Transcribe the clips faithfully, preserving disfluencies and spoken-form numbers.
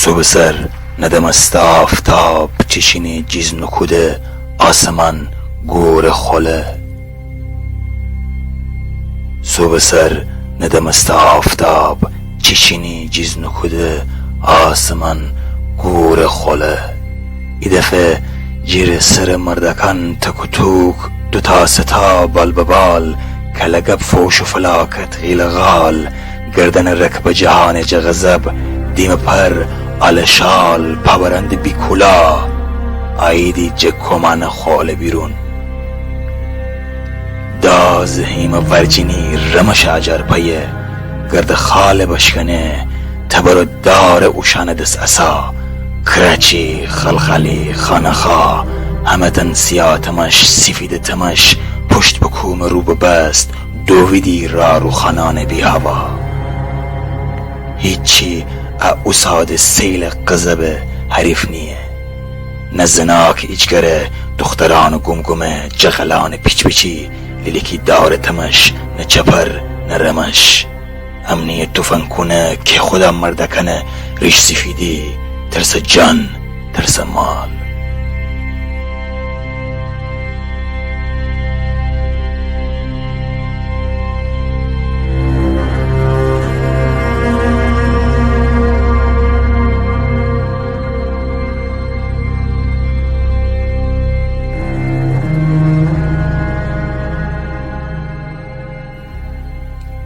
صبح سر ندمسته آفتاب، چیچینی جیز نوکوده آسمان گوره خوله. صبح سر ندمسته آفتاب، چیچینی جیز نوکوده آسمان گوره خوله. ایدفعه جیر سر مردکان تک و توک، دوتا ستا بال به بال، کلگب فوش و فلاکت غیل غال، گردن رک به جهان جه غضب، دیم پر آل شال، پاورند بی کولا، آییدی جه کمان خوله بیرون. داز هیمه ورجینی رمش اجر پیه، گرد خاله بشکنه، تبر و دار اوشانه دس اسا، کرچی، خلخالی، خانخا، همه تن سیاه تمش، سیفید تمش، پشت به کومه رو ببست، دویدی را روخانان بی هوا. هیچی ا اوساد سیل غضب حریف نیه. نه زناک ایجگره، دختران گمگمه، جغلان پیچ‌پیچی، لیلیکی دار تمش، نه چپر، نه رمش. امنی توفنگ‌کونه، کهخدا مردکانه، ریش سیفیدی، ترس جان، ترس مال.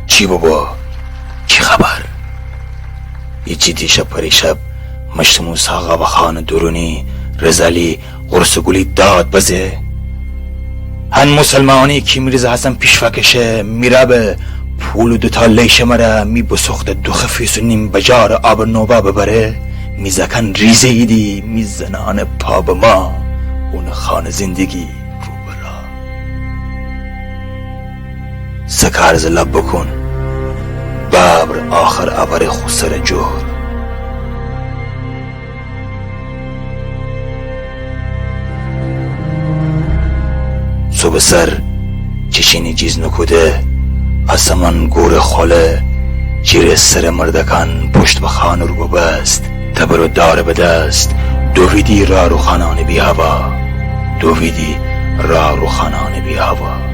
چی بابا؟ چی خبر؟ ایچی دیشب پریشب مشتموس آقا بخانه دورونی رزالی غرصه گولی داد بزه. هن مسلمانی کی میرزا حسن پیشوا کشه، میرا به پول و دوتا لیشه مره، می بسوخته دوخه فیس و نیم بجار آب نوبا ببره، می زکان ریزه ایدی، می زنان پا به ما، اون خانه زندگی رو به را. سکار ز لب بکون، ببر آخر آوره خو سر جور. صبح سر چیچینی جیز نوکوده، آسمان گوره خوله، جیر سر مردکان پشت به خانه رو ببست، تبر و دار به دست، دویدی را روخانان بی هوا، دویدی را روخانان بی هوا.